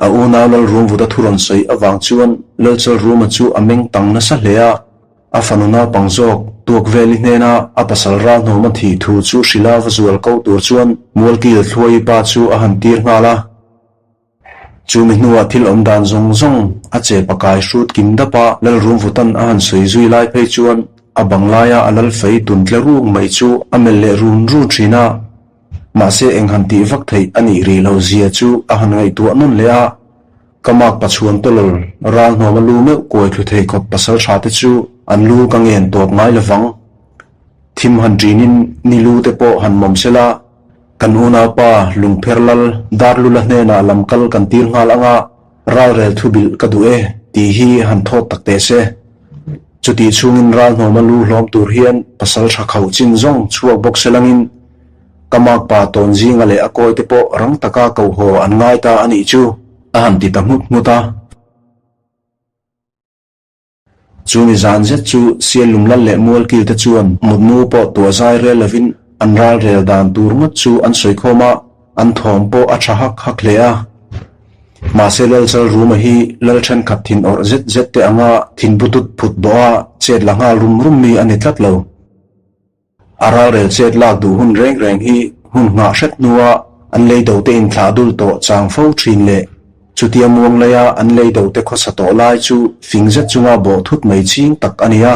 A unau Lalrumvuta thu rawn sawi avang chuan Lalchalruma chu a meng tang nasa hle a. A fanu naupang zawk Tuakveli hnena a pasal ralhnawma thih thu chu hrilha va zual ko tur chuan Mualkil Thluaii pa chu a han tir nghal a. Chumi hnuah thil awm dan zawng zawng a che pakai hrut kim dap a, Lalrumvutan a han sawi zui lai phei chuan a bang laia a lal fei tun tle ruk mai chu a melh leh run run thin a. Mahse eng han tih vak theih a nih rih lo zia chu a han ngaihtuah nawn leh a. Ka mak pachuan tawlawl ral hnawma lu meuh kuai thlu thei khawp pasal tha te chu an lu ka ngen tawp ngai lovang. Thim han ṭinin ni lu te pawh han mawm sela, kan unaupa Lungpher lal Darlula hnenah lam kal kan tir nghal anga ralrel thu bilh ka duh e tih hi han thawt tak teh se. Chutih chhungin ral hnawma lu hlawm tur hian pasal tha khauh chin zawng chhuak bawk selangin Ka makpa tawn zinga leh a kawi te pawh rang taka ko haw an ngai ta a nih chu, a han ti ta nghut nghut a. Chu ni zan zet chu Siallum lal leh Mualkil te chuan mutmu pawh tuah zai rel lovin an ral rel dan tur ngawt chu an sawi khawm a, an thawm pawh a tha hak hak hle a. Mahse Lalchal Ruma hi lal thenkhat thin awrh zet zet te anga thin butut phut bawh a chet la nghal rum rum mi a ni tlat lo. A ralrel chet lak duh hun reng reng hi hun nghah hret hnua an lei do te inthlah dul tawh chang fo thin leh chutia muang laia an lei do te khawsa tawh lai chu fing zet chunga bawh thut mai ching tak a ni a.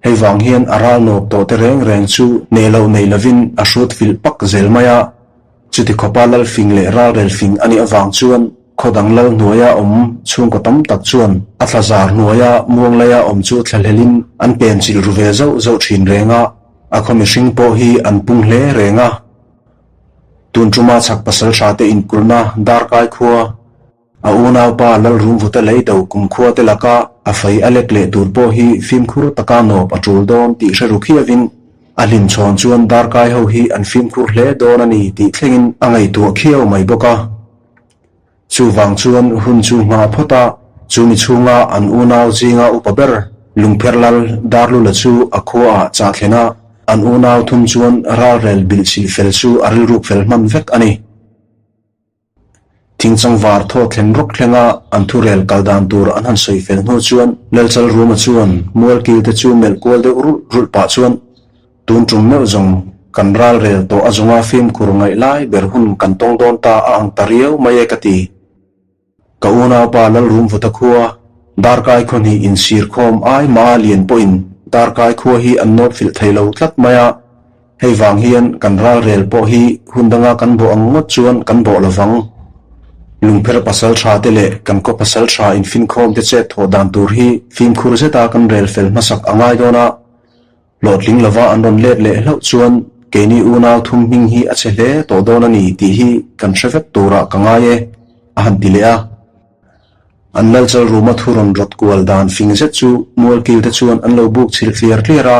Hei vang hian a ral nawp tawh te reng reng chu neh loh nei lovin a hrut filh pak zel mai a. Chuti khawpa lal fing leh ralrel fing a nih avang chuan khaw dang lal hnuaia awm chhungkaw tam tak chuan a thla zar hnuaia muang laia awm chu thlahlelin an pen chilh ru ve zauh zauh thin reng a, a khaw mihring pawh hi an pung hle reng a. Tun tuma chhak pasal tha te inkulhna darkai khua, a unaupa Lalrumvuta lei do kumkhua te laka a fei a lek leh tur pawh hi fimkhur taka nawp a tul dawn tih hre ru khiavin A hlimchhawn chuan darkai ho hi an fimkhur hle dawn a ni tih thlengin a ngaihtuah khiau mai bawk a. Chuvang chuan hun chu nghah phawt a, chumi chhunga an unau zinga upa ber Lungpher lal Darlula chu a khuaah chah thlen a, an unau thum chuan ralrel bilh chilh fel chu a rilruk fel hman vek a ni. Thingchangvar thaw thlen rawk thlenga an thurel kal dan tur an han sawi fel hnu chuan Lalchal Ruma chuan mualkil te chu melh kual deuh rulh rulh pah chuan tun tum meuh zawng kan ral rel tawh a zawnga fimkhur ngaih lai ber hun kan tawng dawn ta a ang ta riau mai e ka ti. Ka unaupa Lalrumvuta khua darkai khaw hnih insir khawm ai ma lian pawhin darkai khua hi an nawt filh thei lo tlat mai a, Hei vang hian kan ralrel pawh hi hun danga kan bawh ang ngawt chuan kan bawh lo vang. Lungpher pasal tha te leh kan khaw pasal tha infinkhawm te chet thawh dan tur hi fimkhur zeta kan rel fel hmasak a ngai dawn a. Hlawhtling lova an rawn let leh hlauh chuan keini unau thum hming hi a che hle tawh dawn a ni tih hi kan hre vek turah ka ngai e, a han ti leh a. An lalchal ruma thu rawn rawt kual dan fing zet chu mualkil te chuan an lo buk chhilh tliar tliar a.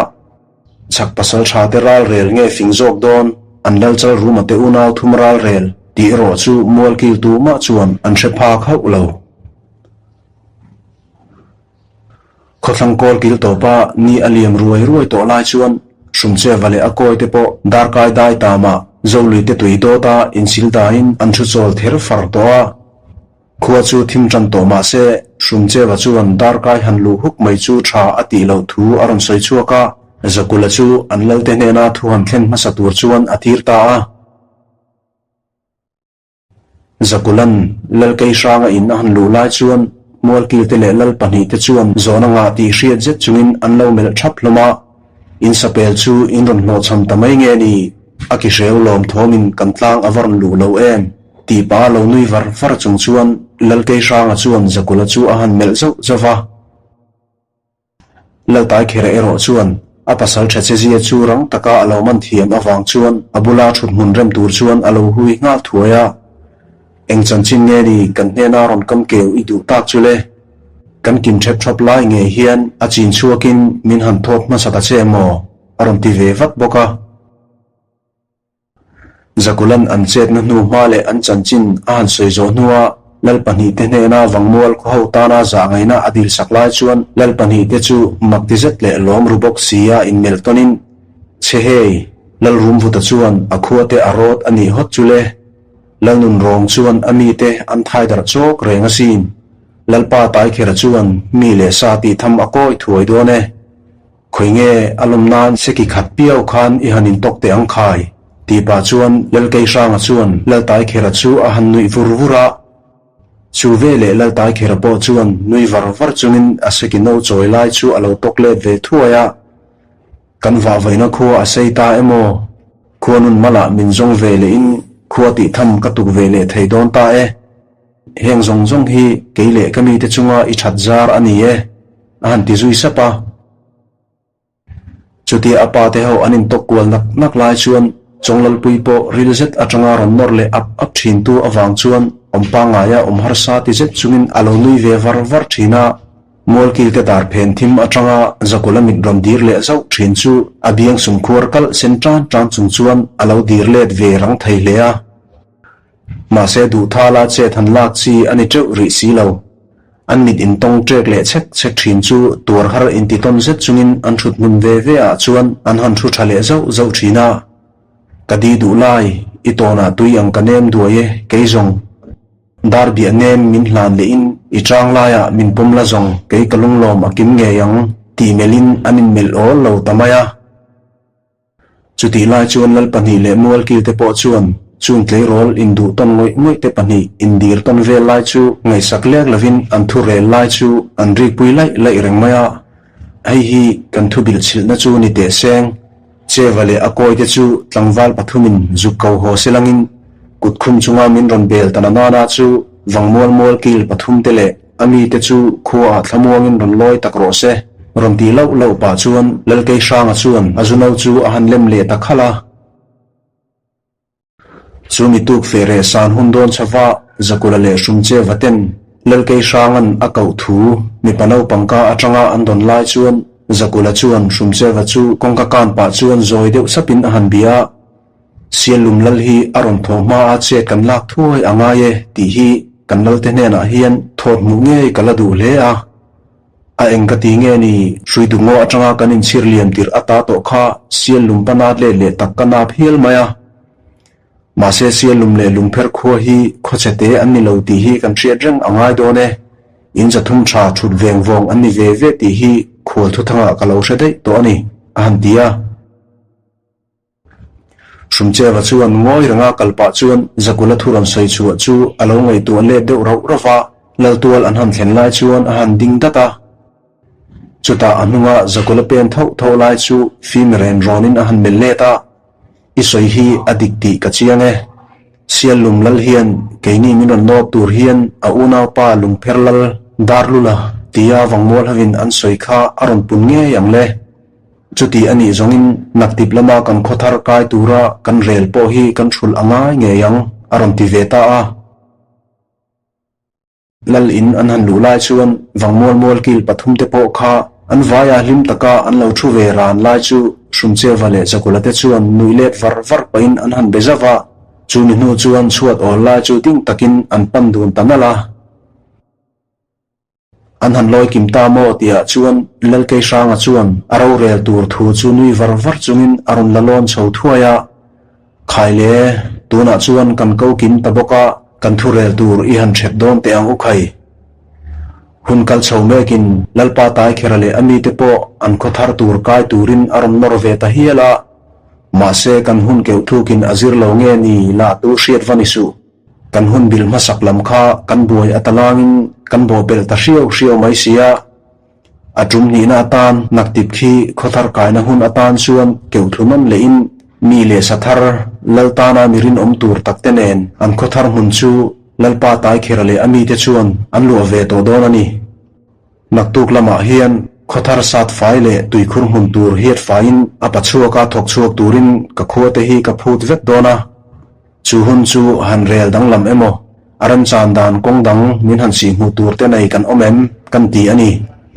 Chhak pasal tha te ral rel nge fing zawk dawn, an lalchal ruma te unau thum ral rel tih erawh chu mualkil tu mah chuan an hre phak hauh lo. Khawthlang kawl kil tawpa ni a liam ruai ruai tawh lai chuan Hrumcheva leh a kawi te pawh darkai dai tamah Zolui te tui dawta insil daiin an thu chawl ther far tawh a. Khua chu thim tan tawh mah se, Hrumcheva chuan darkai han luh huk mai chu tha a tih loh thu a rawn sawi chhuak a, Zakula chu an lalte hnena thu han thlen hmasa tur chuan a tir ta a. Zakulan Lalkei hranga in a han luh lai chuan Mualkilte leh Lal pahnihte chuan zawn a ngah tih hriat zet chungin an lo melh thap hlawm a, In sapel chu in rawn hlawhchham ta mai nge ni? A ki hreu lawm thawmin kan tlang a va rawn luh lo em? Tih pa lo nui var var chung chuan Lalkeihranga chuan Zakula chu a han melh zauh zauh va. Laltaikherh erawh chuan a pasal tha che zia chu rang taka a lo man thiam avang chuan a bula thut hmun rem tur chuan a lo hui nghal thuai a. Eng chanchin nge ni kan hnena rawn kam keu i duh tak chu le? Kan kim thep thap lai ngei hian a chin chhuakin min han thawt hmasa ta che maw? a rawn ti ve vat bawk a. Zakulan an chetna hnu hma leh an chanchin a han sawi zawh hnua Lal pahnihte hnena Vangmual khaw ho tana zah ngaihna a dil sak lai chuan Lal pahnihte chu mak ti zet leh lawm ru bawk sia inmelh tawnin, Che hei, Lal Rumvuta chuan a khuate a rawt a nih hawt chu le. Lalnunrawng chuan a mite an thai darh chawk reng asin. Lalpa Taikhera chuan mi leh sa tih tham a kawi thuai dawn e. Khawi nge a lawm nan seki khat piau khan i han intawk teh ang khai? Tih pah chuan Lalkeihranga chuan Laltaikhera chu a han nuih vur vur a. Chu veleh Laltaikhera pawh chuan nui var var chungin a seki no chawi lai chu a lo tawk let ve thuai a. Kan vahvaihna khua a sei ta emaw? Khua nun malah min zawng ve lehin khua tih tham ka tuk ve leh thei dawn ta e. Heng zawng zawng hi kei leh ka mite chunga i that zar a ni e, a han ti zui sap a. Chutia a pa te ho an intawk kual nak nak lai chuan Chawnglalpui pawh ril zet atanga rawn nawr leh ap ap thintu avang chuan awm pangaia awm harsa ti zet chungin a lo nui ve var var thin a. Mualkilte dar phen thim atanga Zakula mit rawn dir leh zauh thin chu a biang sumkhuar kalh sen tan tan chung chuan a lo dir let ve rang thei hle a. Mahse duhthala chet han lak chi a ni teuh rih si lo. An mit intawng ṭek leh chhek chhek thin chu tuar har inti tawn zet chungin an thut hmun ve ve ah chuan an han thu tha leh zauh zauh thin a. Ka di duh lai, i tawnah tui ang ka nem duai e, kei zawng. Dar biah nem min hlan lehin i chang laiah min pawm la zawng kei ka lunglawm a kim ngei ang tih melhin an inmelh awl lo ta mai a. Chutih lai chuan lal pahnih leh mualkilte pawh chuan chung tleirawl induh tawn ngawih ngawih te pahnih indir tawn vel lai chu ngaihsak lek lovin an thu rel lai chu an rikpui laih laih reng mai a. Hei hi kan thu bilh chhilhna chu ni teh seng. Cheva leh a kawite chu tlangval pathumin zuk ko haw se langin kut khum chunga min rawn bel ta na nana chu vangmual mual kil pathum te leh a mite chu khuaah thlamuangin rawn lawi tak rawh se. Rawn tih loh loh pah chuan Lalkeihranga chuan a zuno chu a han lem leh ta khalh a. Chu mi tuk feh reh san hun dawn chhava Zakula leh Hrumcheva ten Lalkeihranga'n a koh thu mipa naupang ka atanga an dawn lai chuan Zakula chuan Hrumcheva chu kawngka kan pah chuan zawi deuh sapin a han bia a, Siallum lal hi a rawn thaw hma a chet kan lak thuai a ngai e tih hi kan lalte hnenah hian thawt hmuh ngei ka la duh hle a. A eng ka ti nge ni, hrui duhngaw atanga kan inchhir liam tirh ata tawh kha sial lum pa nat let leh tak ka nap hial mai a. Mahse sial lum leh lungpher khua hi khawchhe te an ni lo tih hi kan hriat reng a ngai dawn e. In zathum tha thut veng vawng an ni ve ve tih hi khual thuthangah ka lo hre daih tawh a ni, a han ti a. Hrumcheva chuan ngawi renga kal pah chuan Zakula thu rawn sawi chhuah chu a lo ngaihtuah let deuh rauh rauh va, Laltual an han thlen lai chuan a han ding dat a. Chutah a hnunga Zakula pen tho tho lai chu fim ren rawnin a han melh let a, I sawi hi a dik tih ka chiang e. Siallum lal hian keini min rawn nawk tur hian a unaupa lungpher lal Darlula tia vangmual hovin an sawi kha a rawn pun ngei ang le. Chuti a nih zawngin naktip lama kan khaw thar kai tura kan rel pawh hi kan hrulh a ngai ngei ang, a rawn ti ve ta a. Lal in an han luh lai chuan vangmual mual kil pathum te pawh kha an vaia hlim taka an lo thu ve ran lai chu Hrumcheva leh Chakula te chuan nuih let var var pahin an han be zauh a. Chumi hnu chuan chhuat awl lai chu ding takin an pan dun ta nalh a. An han lawi kim ta maw tihah chuan Lalkeihranga chuan a rorel tur thu chu nui var var chungin a rawn la lawn chho thuai a. Khai le, tunah chuan kan ko kim ta bawk a, kan thu rel tur i han hrep dawn teh ang u khai. Hun kal chho mekin Lalpa Taikhera leh a mite pawh an khaw thar tur kai turin a rawn nawr ve ta hial a. Mahse kan hun keuh thukin a zir lo nge ni lah tu hriat va ni suh. Kan hun bil hmasak lam kha kan buai a talangin kan bawhbelh ta hriau hriau mai si a. A tum nihna atan naktip khi khawthar kaina hun atan chuan keuh thlu nawn lehin mi leh sa thar lal tana mi rinawm tur takte nen an khawthar hmun chu Lalpa Taikhera leh a mite chuan an luah ve tawh dawn a ni. Naktuk lamah hian khawthar sat fai leh tuikhur hmun tur hiat faiin a pachhuaka thawk chhuak turin ka khuate hi ka phut vek dawn a. Chu hun chu han rel danglam emaw, a remchan dan kawng dang min han sih hmuh tur te nei kan awm em kan ti a ni,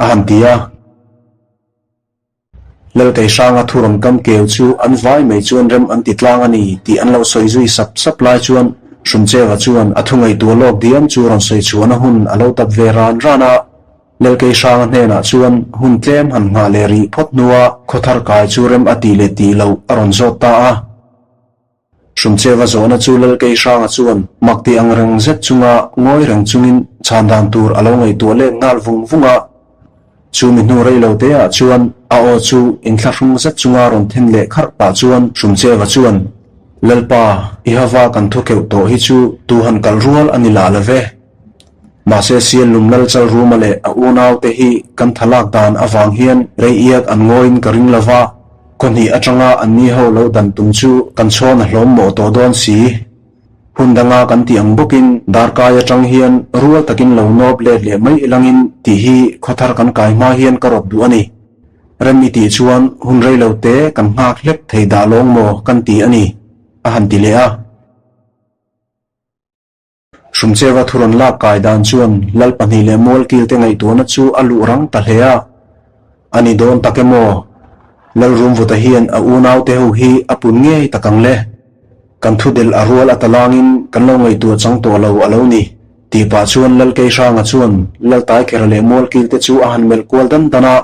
a han ti a. Lalkeihranga thu rawn kam keu chu an vai mai chuan rem an ti tlang a ni tih an lo sawi zui sap sap lai chuan Hrumcheva chuan a thu ngaihtuah lawk diam chu rawn sawi chhuahna hun a lo tap ve ran ran a. Lalkeihranga hnenah chuan hun tlem han nghah leh rih phawt hnua khawthar kai chu rem a tih leh tih loh a rawn zawt ta a. Hrumcheva zawhna chu Lalkei Hranga chuan mak ti ang reng zet chunga ngawi reng chungin chhan dan tur a lo ngaihtuah let nghal vung vung a. Chu mi hnu rei lo te ah chuan a aw chu inthlahrung zet chunga rawn then leh kharh pah chuan Hrumcheva chuan, Lalpa, i hava kan thu keuh tawh hi chu tu han kalh rual a ni lah lo ve. Mahse Sial lum lal chal ruma leh a unau te hi kan tha lak dan avang hian rei iak an ngawiin ka ring lo va, khaw hnih atanga an ni ho lo dan tum chu kan chhawn a hlawm mawh tawh dawn si. Hun danga kan tih ang bawkin darkai atang hian rual takin lo nawp let leh mai ilangin tih hi khawthar kan kai hma hian ka rawt duh a ni. Rem i tih chuan hun rei lo te kan nghak hlek thei dah lawng maw kan ti a ni, a han ti leh a. Hrumcheva thu rawn lak kai dan chuan Lal pahnih leh Mualkil te ngaihtuahna chu a luh rang ta hle a. A ni dawn tak emaw? Lal Rumvuta hian a unaute ho hi a pun ngei tak ang le. Kan thu delh a rual a talangin kan lo ngaihtuah chang tawh lo a lo ni, tih pah chuan Lal Keihranga chuan Lal Taikhera leh Mualkil te chu a han melh kual dan dan a.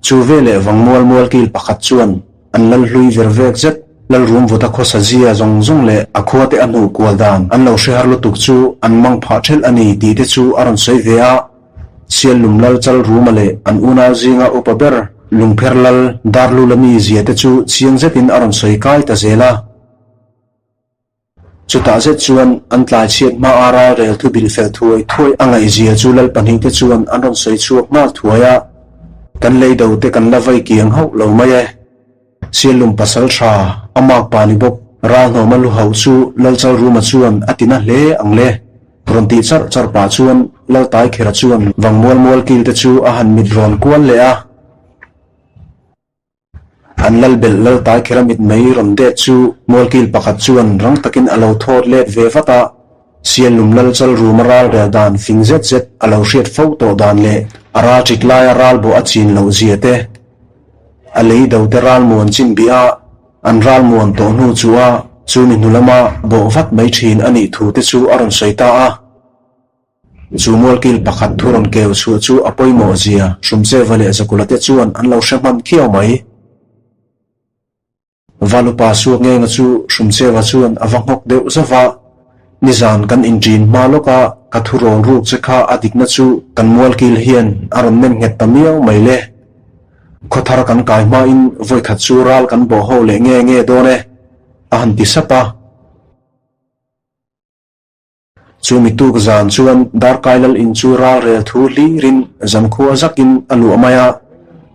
Chu veleh Vangmual Mualkil pakhat chuan An lal hlui ver vek zet, lal rum vuta khawsa zia zawng zawng leh a khuate a hnuh kual dan an lo hre har lutuk chu an mang phah thelh a ni tih te chu a rawn sawi ve a. Siallum lal chal ruma leh an unau zinga upa ber Lungpher lal Darlula mi zia te chu chiang zetin a rawn sawi kai ta zel a. Chutah zet chuan an tlai chhiat hma a ral rel thu bilh fel thuai thuai a ngaihzia chu lal pahnihte chuan an rawn sawi chhuak nghal thuai a, Kan lei do te kan la vai kiang hauh lo mai e. Siallum pasal tha, a mak pa ni bawk, ral hnawma lu hauh chu Lal Chalruma chuan a ti na hle ang le. Rawn tih charh charh pah chuan Lal Taikhera chuan vangmual mual kil te chu a han mit rawn kual leh a. An lal belh lal tai kher a mit mai rawn det chu mualkil pakhat chuan rang takin a lo thawt let ve vat a, Siallum lal chal ruma ral rel dan fing zet zet a lo hriat fo tawh dan leh a ral ṭit laia ral bawh a chin loh zia te, a lei do te ral muan chin bih a, an ral muan tawh hnu chu a chu mi hnu lama bawh vat mai ṭhin a nih thu te chu a rawn sawi ta a. Chu mualkil pakhat thu rawn keu chhuah chu a pawimawh zia Hrumcheva leh Zakula te chuan an lo hre hman khiau mai. Valupa suak ngenga chu Hrumcheva chuan a va nghawk deuh zauh va, Nizan kan inṭin hma lawka ka thu rawl ruk che kha a dikna chu kan mualkil hian a rawn nem nghet ta miau mai le. Khawthar kan kai hmain vawikhat chu ral kan bawh ho leh nge nge dawn e, a han ti sap a. Chu mi tuk zan chuan Darkai Lal in chu ral rel thu hlirin zankhua zakin a luah mai a,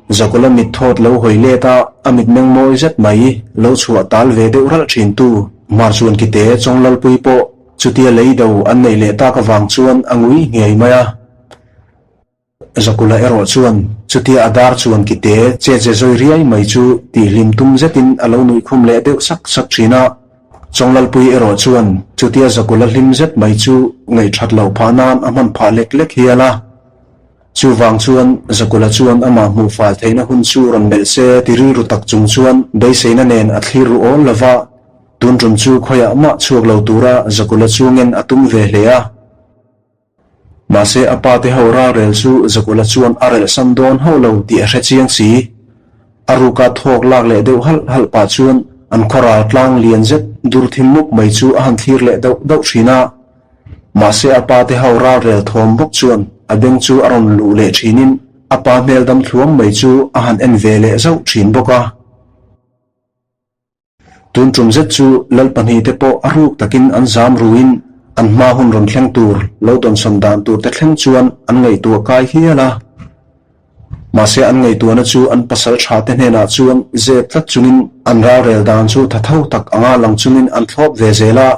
Zakawla mit thawt lo hawi let a, a mitmeng mawi zet mai lo chhuah tal ve deuh ralh thin tu Hmar chuan kite Chawng Lalpui pawh chutia lei do an neih leh tak avang chuan a ngui ngei mai a. Zakula erawh chuan chutia a dar chuan kite che che zawi riai mai chu tihhlim tum zetin a lo nuih khum leh deuh sak sak thin a. Chawnglalpui erawh chuan chutia Zakula hlim zet mai chu ngaihthat loh phah nan a hman phah lek lek hial a. Chuvang chuan Zakula chuan amah hmuh fal theihna hun chu rawn melh se ti rilru tak chung chuan beiseina nen a thlir ru awl lo va, tun tum chu khawiah mah chhuak lo tura Zakula chu ngen a tum ve hle a. Mahse a pa te ho ralrel chu Zakula chuan a relhsam dawn hauh lo tih a hre chiang si. A ruka thawk lak leh deuh halh halh pah chuan an khaw ral tlang lian zet dur thim mup mai chu a han thlir leh dauh dauh thin a. Mahse a pa te ho ralrel thawm bawk chuan a beng chu a rawn luh leh thinin a pa hmel dam thluam mai chu a han en ve leh zauh thin bawk a. Tun tum zet chu lal pahnihte pawh a ruk takin an zam ruin an hma hun rawn thleng tur lo dawnsawn dan tur te thleng chuan an ngaihtuah kai hial a. Mahse an ngaihtuahna chu an pasal tha te hnenah chuan zep tlat chungin an ralrel dan chu tha tho tak anga lang chungin an thlawp ve zel a.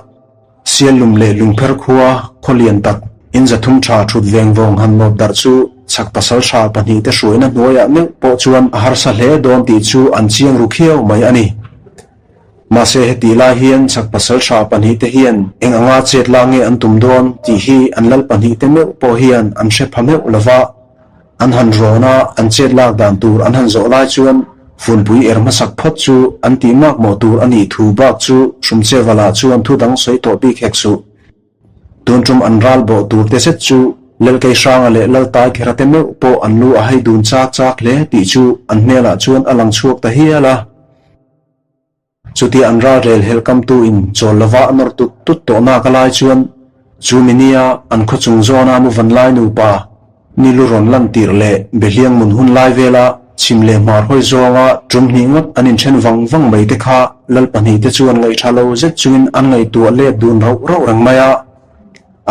Siallum leh Lungpher khua khaw lian tak in zathum tha thut veng vawng han nawp darh chu chhak pasal tha pahnihte hruaina hnuaiah meuh pawh chuan a harsa hle dawn tih chu an chiang ru khiau mai a ni. Mahse hetih lai hian chhak pasal tha pahnihte hian eng anga chet la nge an tum dawn tih hi an lal pahnihte meuh pawh hian an hre pha meuh lova. An han rawn a, an chet lak dan tur an han zawh lai chuan Funpui er hmasak phawt chu an tih mak mawh tur a nih thu bak chu Hrumchevala chuan thu dang sawi tawh bik hek suh. Tun tum an ral bawh tur te zet chu Lalkeihranga leh Laltaikhera te meuh pawh an lu a hai dun chak chak hle tih chu an hmelah chuan a lang chhuak ta hial a. Chutia an ralrel helkamtu in chawl lova a nawr tut tut tawh nak a lai chuan chu mi nia an khaw chung zawna muvanlai nupa ni lu rawn lan tirh leh Behliang mun hun lai vela chhim leh hmar hawi zawnga tum hnih ngawt an inthen vang vang mai te kha lal pahnihte chuan ngaihṭha lo zet chungin an ngaihtuah let dun rauh rauh reng mai a.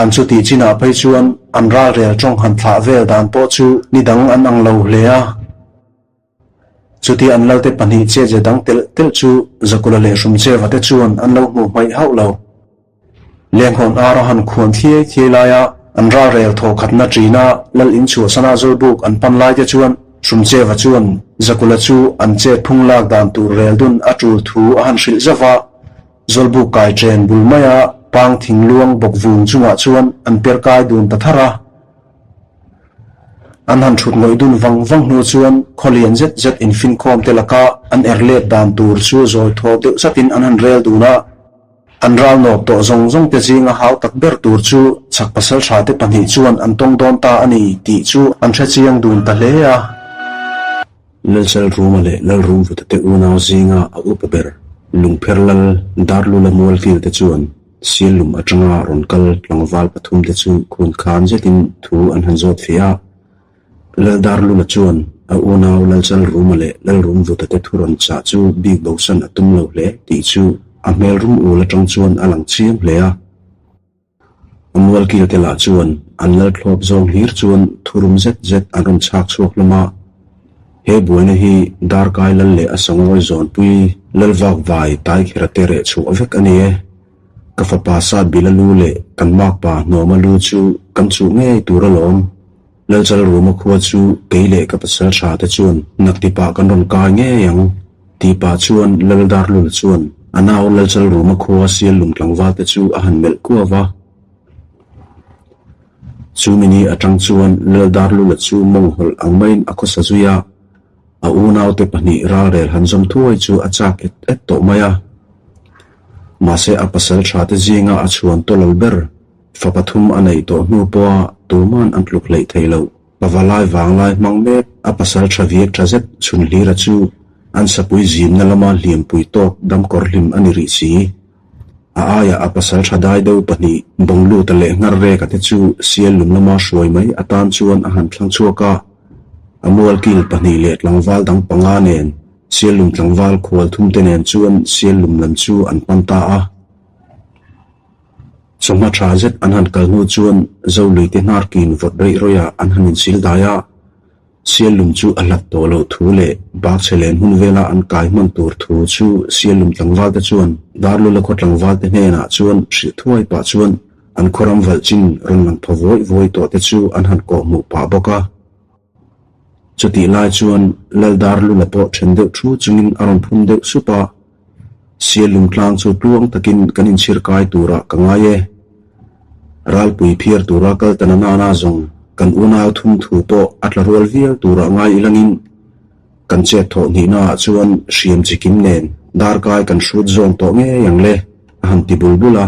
An chutih chinah phei chuan an ralrel tawng han thlah vel dan pawh chu ni dang an ang lo hle a. Chutia an lalte pahnih chetze dang telh telh chu Zakula leh Hrumcheva te chuan an lo hmuh hmaih hauh lo. Lenghawn ar a han khuan thliai thliai laia an ralrel thawkhatna ṭina lal inchhuahsana Zawlbuk an pan lai te chuan Hrumcheva chuan Zakula chu an chet phung lak dan tur rel dun a ṭul thu a han hrilh zauh a. Zawlbuk kai ṭen bul maia pang thingluang bawk vung chungah chuan an per kai dun ta thar a. An han thut ngawih dun vang vang hnu chuan khaw lian zet zet infinkhawm te laka an er let dan tur chu zawi thaw deuh zatin an han rel dun a. An ral nawp tawh zawng zawng te zinga hau tak ber tur chu chhak pasaltha te pahnih chuan an tawng dawn ta a ni tih chu an hre chiang dun ta hle a. Lalchalruma leh Lalrumvuta te unau zinga a upa ber Lungpher Lal Darlula Mualkil te chuan Siallum atanga rawn kal tlangval pathum te chu khun khan zetin thu an han zawt feh a. Laldarlula chuan a unau Lalchalruma leh Lalrumvuta te thu rawn chah chu bik bosan a tum lo hle tih chu a hmel rum ul atang chuan a lang chiang hle a. A mualkil te lah chuan an lalthlawp zawng hlir chuan thurum zet zet an rawn chhak chhuak hlawm a. He buaina hi Darkai lal leh a sangawi zawnpui Lalvak vai Taikhera te reh chhuah vek a ni e. Ka fapa Satbila lu leh kan makpa Hnawma lu chu kan chuh ngei tur alawm. Lalchalruma khua chu kei leh ka pasal tha te chuan naktipah kan rawn kai ngei ang tih pah chuan Laldarlul chuan a nau Lalchalruma khua Siallum tlangval te chu a han melh kuau va. Chu mini atang chuan Laldarlula chu mawng hawlh ang maiin a khawsa zui a, a unaute pahnih ralrel han zawm thuai chu a chak et et tawh mai a. Mahse a pasal tha te zinga a chhuan tawlal ber Fa pathum a neih tawh hnu pawha tuman an tluk hleih thei loh. Pavalai vanglai hmang mek a pasal tha viak tha zet chhun hlira chu an sapui zimna lama hliampui tawk damkawr hlim a ni rih si. A aiah a pasal tha dai deuh pahnih Bawngluta leh Ngharreka te chu Siallum lama hruai mai atan chuan a han thlang chhuak a. A mualkil pahnih leh tlangval dang panga nen Siallum tlangval khual thum te nen chuan Siallum lam chu an pan ta a. Chawhma tha zet an han kal hnu chuan Zoluite hnar kin vawt reih rawih ah an han insil dai a, Siallum chu a hlat tawh loh thu leh bakchhe len hun vela an kai hman tur thu chu Siallum tlangvalte chuan Darlula khaw tlangvalte hnenah chuan hrilh thuai pah chuan an khaw ram valh chin rawn lang pha vawi vawi tawh te chu an han kawh hmuh pah bawk a. Chutih lai chuan Laldarlula pawh then deuh thu chungin a rawn phun deuh sup a. Siallum tlang chu tluang takin kan inchhir kai turah ka ngai e. Ralpui phiar tura kal ta na nana zawng kan unau thum thu pawh a tla rual viau turah ngai ilangin kan chet thawh hnihnaah chuan hriam chikim nen darkai kan hrut zawng tawh ngei ang le, a han ti bul bul a.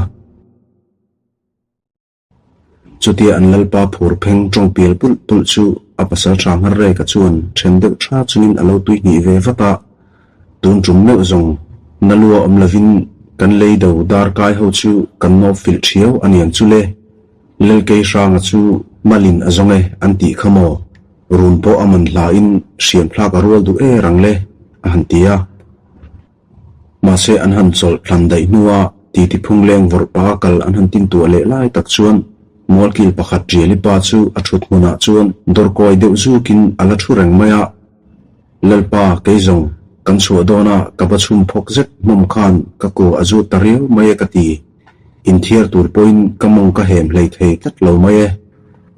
Chutia an lalpa phur pheng tawng pial pulh pulh chu a pasal tha hmar reka chuan then deuh tha chungin a lo tui hnih ve vat a, tun tum meuh zawng na lua awm lovin kan lei do dar kai ho chu kan nawp filh thiau a niang chu le, Lelkei hranga chu malin a zawng e an tih kha maw, run pawh a man hlain hriam thlak a rual duh e rang le a han ti a. Mahse an han chawlh thlan daih hnua titi phung leng vawrh pa kal an han tintuah leh lai tak chuan mualkil pakhat Riali pa chu a thut hmunah chuan dawrkawi deuh zukin a la thu reng mai a. Lalpa kei zawng kan chhuah dawna ka va chhum phawk zet hmawm khan ka ku a zut ta riau mai e ka ti. Inthiar tur pawhin ka mawng ka hem hlei thei tlat lo mai e.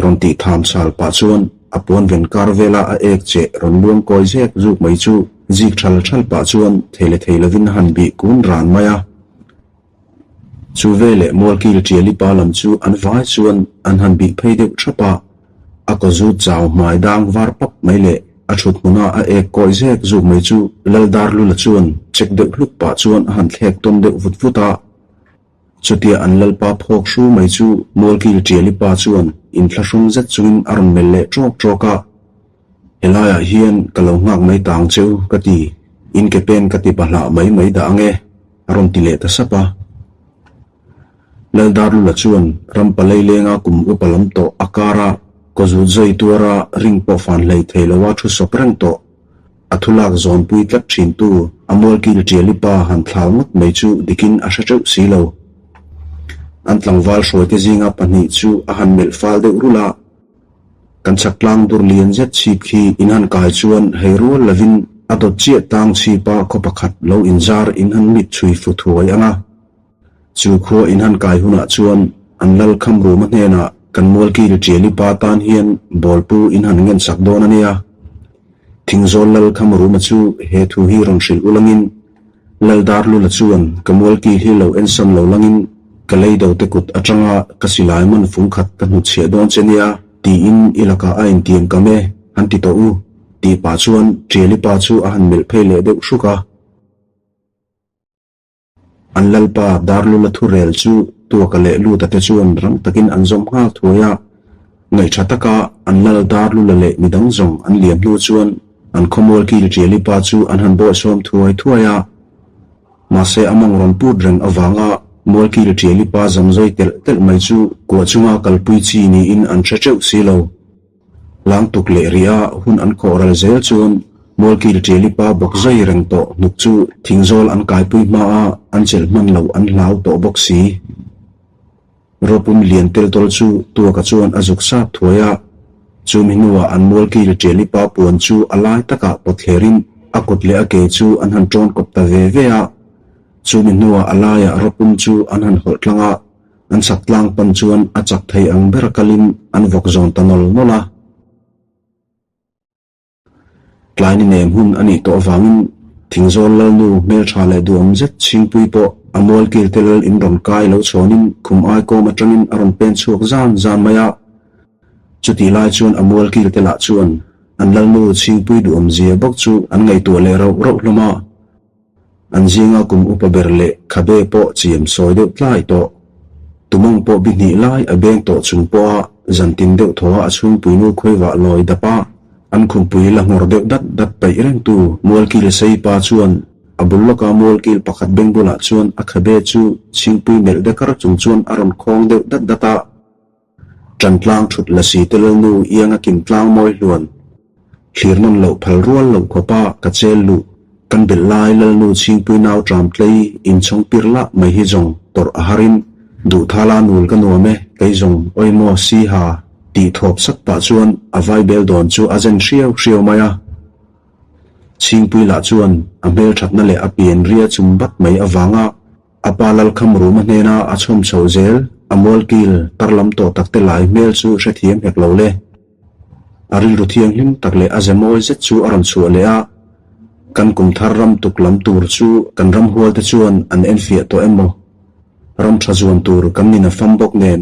Rawn tih tham chal pah chuan a puan ven kar vela a ek cheh rawn luang kawi zek zuk mai chu zik thal thal pah chuan thei leh thei lovin a han bih kun ran mai a. Chu veleh Mualkil Tiali pa lam chu an vai chuan an han bih phei deuh thap a, a kaw zut chau hmai dang var pap mai leh a thut hmuna a ek kawi zek zuk mai chu Laldarlula chuan chek deuh hluk pah chuan a han thlek tawn deuh vut vut a. Chutia an lalpa phawk hru mai chu Mualkil Tiali pa chuan inthlahrung zet chungin a rawn melh leh ṭawk ṭawk a, Helaiah hian ka lo nghak mai tang cheu ka ti, in ke pen ka ti pahlah mai mai dah ang e. A rawn ti leh ta sap a. Laldarlula chuan Rampalei lenga kum upa lam tawh a kara kawzut zai tuara ring pawh fan hlei thei loa thu sawp reng tawh a thu lak zawnpui tlat thintu a mualkil tiali pa han thlau ngawt mai chu dikin a hre teuh si lo. An tlangval hruaite zinga pahnih chu a han melh fal deuh rulh a. Kan chak tlang dur lian zet chhip khi in han kai chuan hei rual lovin a dawt chiah tlang chhipa khaw pakhat lo inzar in han mit chhui fu thuai ang a. Chu khua in han kai hunah chuan an lal kham ruma hnenah kan mualkil Tiali pa tan hian bawlpu in han ngen sak dawn a nia. Thingzawl lal kham ruma chu he thu hi rawn hrilh ulangin Lal Darlula chuan ka mualkil hi lo ensam lo langin ka leido te kut atanga ka silai man fung khat ka hnutchhiah dawn che nia tiin i lakah a intiam kam e han ti tawh u tih pah chuan Tiali pa chu a han melh phei leh deuh hruk a. An lalpa Darlula thurel chu Tuaka leh Luta te chuan rang takin an zawm nghal thuai a, ngaihṭha taka an lal Darlula leh midang zawng an liam hnu chuan an khawmual kil Ṭiali pa chu an han bawihsawm thuai thuai a. Mahse a mawng rawn put reng avanga mualkil Ṭiali pa zamzai telh telh mai chu kuah chunga kalpui chi niin an hre ṭeuh si lo. Langtuk leh rih a hun an khawh ral zel chuan Mualkil Ṭiali pa bawk zai reng tawh hnuk chu thingzawl an kaipui hma a an chelh hman loh an hlau tawh bawk si. Ropum lian tel tawl chu Tuaka chuan a zuk sap thuai a, chumi hnuah an Mualkil Ṭiali pa puan chu a lai takah pawt thlerin a kut leh a ke chu an han ṭawn kawp ta ve ve a, chumi hnuah a laiah ropum chu an han hawlh tlang a. An chak tlang pan chuan a chak thei ang ber kalin an vawk zawn ta nawl nawl a. Tlai ni nem hun a nih tawh avangin Thingzawl Lalnu hmeltha leh duhawm zet Chhingpui pawh a mualkil te lal in rawn kai lo chhawnin khum aikawm atangin a rawn pen chhuak zan zan mai a. Chutih lai chuan a mualkil te lah chuan an Lalnu Chhingpui duhawm zia bawk chu an ngaihtuah leh rauh rauh hlawm a. An zinga kum upa ber leh khabe pawh chiam sawi deuh tlai tawh. Tumawng pawh bi hnih lai a beng tawh chung pawha zantin deuh thaw a chhungpuinu khawivah lawi dap a, an khumpui la nghawr deuh dat dat peih rengtu Mualkil Seipa chuan a bul lawka Mualkil pakhat beng bulah chuan a khabe chu chhingpui melh dekar chung chuan a rawn khawng deuh dat dat a. Ṭantlang ṭhut lasi te lalnu ianga kim tlang mawi hluan. Thlir nawn loh phal rual loh khawpa ka chel luh. Kan belh lai lalnu chhingpui nau ṭam tlei inchhawng pir lah mai hi zawng tawrh a harin duhthala nul ka nuam e kei zawng awi maw si ha tih thawp sak pah chuan a vaibel dawn chu a zen hriau hriau mai a. Chhingpui lah chuan a hmelṭhatna leh a pian ria chum bat mai avanga A pa Lalkhamruma hnena a chhawm chhoh zel a mualkil tar lam tawh tak te lai hmel chu hrethiam hek lo le. A rilru thianghlim tak leh a ze mawi zet chu a rawn chhuah leh a, Kan kum thar ram tuk lam tur chu kan ramhual te chuan an enfiah tawh em maw? Ram tha zuan tur kan nin a fam bawk nen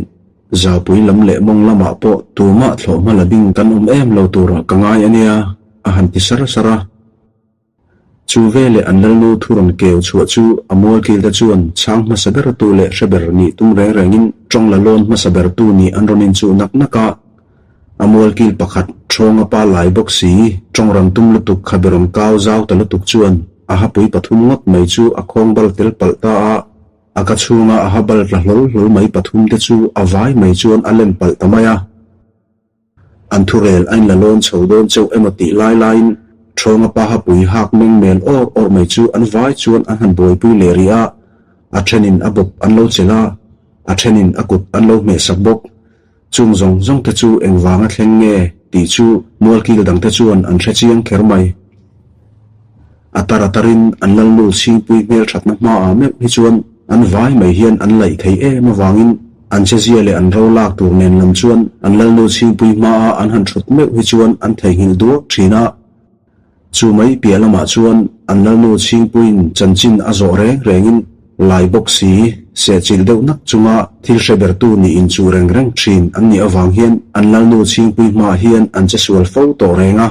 Zaupui lam leh mawng lamah pawh tumah thlawh hma la ding kan awm em lo turah ka ngai a nia, a han ti sar sar a. Chu veleh an lalnu thu rawn keu chhuah chu a mualkil te chuan chhang hmasa ber tu leh hre ber nih tum reng rengin tawng la lawn hmasa ber tu nih an rawn inchuh nak nak a. A mualkil pakhat thawnga pa lai bawk si tawng ran tum lutuk kha be rawn kau zau ta lutuk chuan a hapui pathum ngawt mai chu a khawng bal tel palh ta a. A ka chhunga a ha bal tla hlawl hlawl mai pathum te chu a vai mai chuan a lem palh ta mai a. An thurel a inla lawn chho dawn cheuh emaw tih lai laiin Ṭhawnga pa hapui hak meng mel awr awr mai chu an vai chuan an han buaipui leh rih a, a ṭhenin a bawp an lo chelh a, a ṭhenin a kut an lo hmehsak bawk. Chung zawng zawng te chu engvanga thleng nge tih chu mualkil dangte chuan an hre chiang kher mai. A tar a tarin an lalnu chhingpui hmelṭhatna hmaah meuh hi chuan an vai mai hian an laih thei em avangin an chezia leh an ro lak tur nen lam chuan an lalnu chhingpui hmaa an han ṭhut meuh hi chuan an theihnghilh duak ṭhin a. Chu mai piah lamah chuan an lalnu chhingpuiin chanchin a zawh reng rengin lai bawk si sehchilh deuh nak chunga thil hre bertu nih inchuh reng reng ṭhin an nih avang hian an lalnu chhingpui hmaah hian an chesual fo tawh reng a.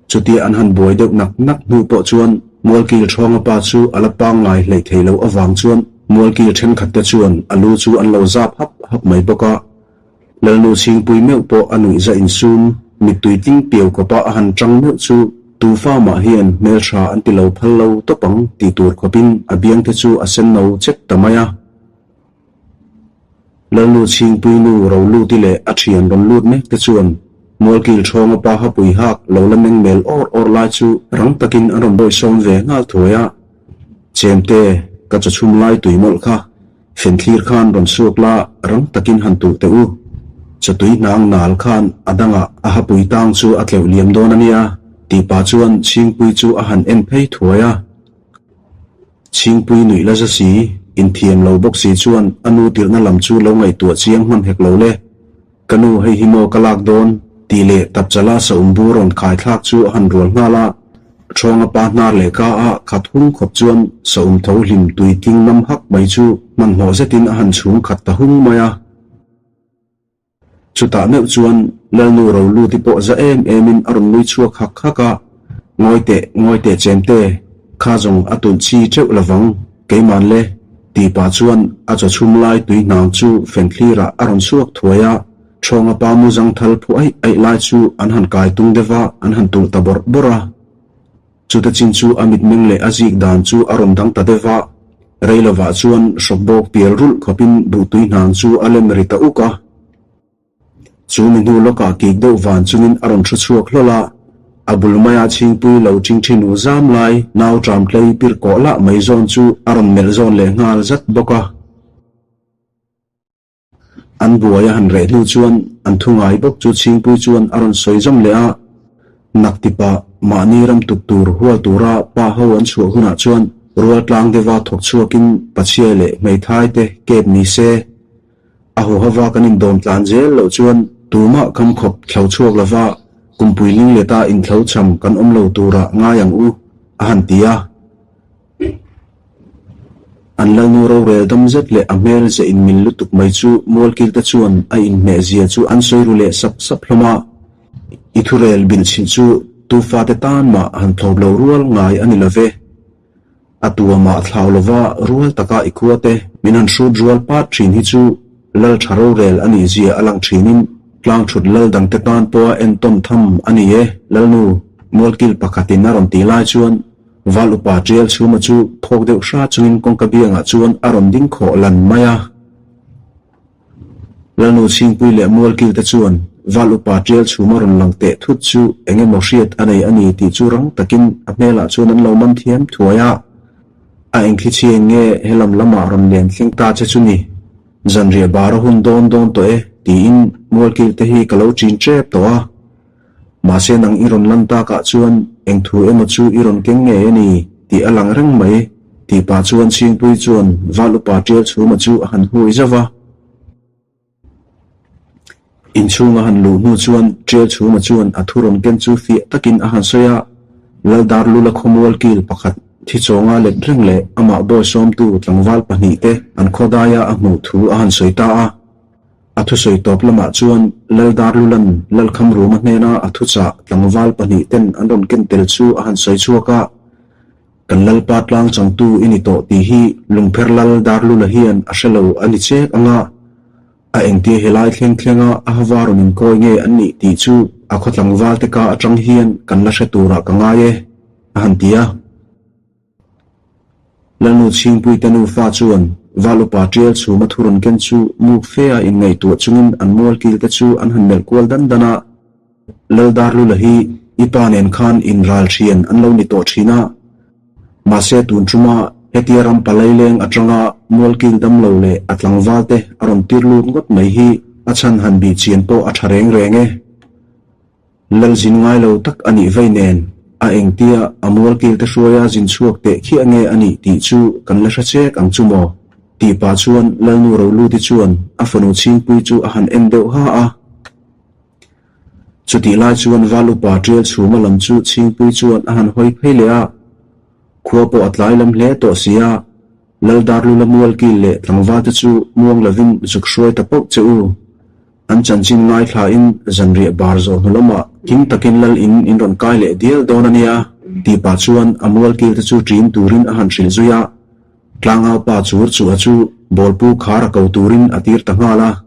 Chutia an han buai deuh nak nak hnu pawh chuan Mualkil Ṭhawnga pa chu a la pangngai hleih thei loh avang chuan Mualkil ṭhenkhat te chuan a lu chu an lo zap hap hap mai bawk a. Lalnu Chhingpui meuh pawh a nuih za insum, mittui tling piau kawpa a han ṭang meuh chu Tufa mah hian hmeltha an ti lo phal lo tawp ang tih tur khawpin a biang te chu a sen no chek ta mai a. Lalnu Chhingpui nu Roluti leh a thian rawn lut mek te chuan Mualkil Ṭhawnga pa hapui hak lo la meng mel awr awr lai chu rang takin an rawn bawisawn ve nghal thuai a. Chemte, ka chawchhum lai tui mawlh kha. Fenthlir khan rawn suak la, rang takin han tuh teh u. Chawtui hnang nal khan a dangah a hapui tang chu a tleuh liam dawn a nia, tih pah chuan Chhingpui chu a han en phei thuai a. Chhingpui nuih la za si, inthiam lo bawk si chuan a nu tirhna lam chu lo ngaihtuah chiang hman hek lo le. Ka nu, hei hi maw ka lak dawn? tih leh tapchala saum bur rawn khai thlak chu a han rual nghal a. Ṭhawnga pa hnar leh ka a khat hung khawp chuan saum tho hlim tui tling nam hak mai chu hmanhmawh zetin a han chhung khat ta hung mai a. Chutah meuh chuan Lalnu Roluti pawh za em emin a rawn nui chhuak hak hak a, Ngawi teh, ngawi teh chemte, kha zawng a tulh chi teuh lovang, keiman le, tih pah chuan a chaw chhum lai tui hnang chu fenthlirah a rawn chhuak thuai a, Ṭhawnga pa mu zangthal phu aih aih lai chu an han kai tung deuh a, an han tulh ta bawrh bawrh a. Chuta chin chu a mitmeng leh a zik dan chu a rawn dang ta deuh a, rei lovah chuan hrawk bawk pial rulh khawpin duhtui hnang chu a lem ri ta uk a. Chu mi hnu lawkah kik deuh van chungin a rawn thu chhuak hlawl a, a bul maia chhingpui lo ṭingṭhi nu zam lai nau ṭam tlei pir kawh lah mai zawn chu a rawn melh zawn leh nghal zat bawk a. An buai a han reh hnu chuan an thu ngai bawk chu Chhingpui chuan a rawn sawi zawm leh a, nak tipa mahni ram tuk tur hual tura pa ho an chhuah hunah chuan rual tlang deuha thawk chhuakin Pachhia leh hmeithai te kep ni se a huhava kan indawm tlan zel loh chuan tumah kham khawp thlo chhuak lova kumpui ling leta inthlo cham kan awm lo turah ngai ang u a han ti a. An Lalnu rorel dam zet leh a hmel ze inmil lutuk mai chu Mualkilte chuan a inhmeh zia chu an sawi ru leh sap sap hlawm a. I thurel bilhchilh chu tu fate tan mah han thlawp lo rual ngai a ni lo ve. A tua mah thlau lova rual taka i khuate min han hrut rual pat thin hi chu Lal tha rorel a nih zia a lang thinin tlang thut lal dangte tan pawha entawn tham a ni e, Lalnu, Mualkil pakhatin a rawn tih lai chuan Val upa Tial Chhuma chu phawk deuh hra chungin kawngka biangah chuan a rawn ding khawh lan mai a. Lalnu Chhingpui leh Mualkil te chuan Val upa Tial Chhuma rawn lang teh thut chu eng emaw hriat a nei a ni tih chu rang takin a hmelah chuan an lo man thiam thuai a. A engthli chhiain nge helam lamah rawn len thleng ta che chu ni? Zanriah bar a hun dawn dawn tawh e tiin Mualkil te hi ka lo chin tep tawh a. Mahse nang i rawn lan takah chuan eng thu emaw chu i rawn keng ngei a ni tih a lang reng mai tih pah chuan Chhingpui chuan Val upa Tial Chhuma chu a han hui zauh va. Inchhung a han luh hnu chuan Tial Chhuma chuan a thu rawn ken chu fiah takin a han sawi a, Laldar Lula khawmual kil pakhat thi chawnga let reng leh amah bawi sawmtu tlangval pahnihte an khawdaia a hmuh thu a han sawi ta a. A thusawi tawp lamah chuan Laldarlulan Lalkhamruma hnena a thuchah tlangval pahnih ten an rawn ken tel chu a han sawi chhuak a, Kan Lalpa tlang changtu i ni tawh tih hi Lungpher Lal Darlula hian a hre lo a ni chek ang a, a engtia helai thleng thlenga a hava rawn inkawi nge an nih tih chu a khaw tlangval te ka atang hian kan la hre turah ka ngai e, a han ti a. Lalnu Chhingpuite nufa chuan Val upa Tial chhuma thu rawn ken chu muk fe a inngaihtuah chungin an mual kil te chu an han melh kual dan dan a. Laldarlula hi i pa nen khan inral thian an lo ni tawh thin a. Mahse tun tuma hetia ram palaileng atanga mual kil dam lo leh a tlangval te a rawn tir lut ngawt mai hi a chhan han bih chian pawh a tha reng reng e. Lal zin ngai lo tak a nih vei nen, a engtia a mualkil te hruaia zin chhuak teh khiah nge a nih tih chu kan la hre chek ang chu maw? Tih pah chuan Lalnu Roluti chuan a fanu Chhingpui chu a han en deuh ha a. Chutih lai chuan Val upa Tial Chhuma lam chu Chhingpui chuan a han hawi phei leh a, khua pawh a tlai lam hle tawh si a, Lal Darlula mualkil leh tlangval te chu muang lovin zuk hruai ta pauh che u. An chanchin ngaithlain zanriah bar zawh hnu lamah him takin lal in in rawn kai leh dial dawn a nia tih pah chuan a mualkil te chu ṭin turin a han hrilh zui a. Tlangau pa chur chu a chu bawlpu khar a ko turin a tir ta nghal a.